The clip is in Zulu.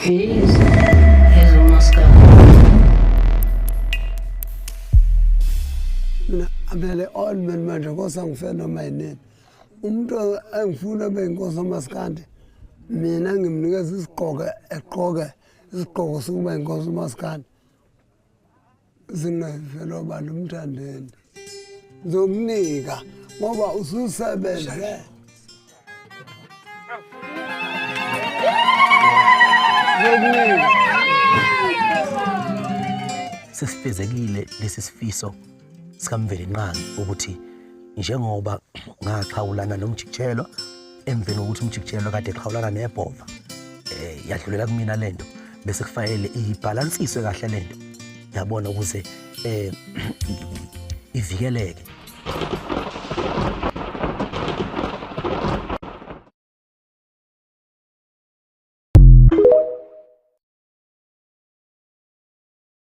Yize ezomaskandi. Mina I'm the old man manje nkosi angife noma yinini. Umuntu engifuna abe inkosi umaskandi mina ngimnikeza isigqoko egqoke isigqoko sokuba inkosi umaskandi. Zingavela obala umthandeni. Ngizokunika ngoba ususebenze. Ngizokunika. Sesifezekile lesi sifiso sikaMvelinqangi ukuthi njengoba ngaxhawulana nomjikijelwa emveni kokuthi umjikijelwa kade exhawulana nebhova eh yadlulela kumina lento bese kufanele ibhalansiswe kahle lento yabona ukuze eh ivikeleke.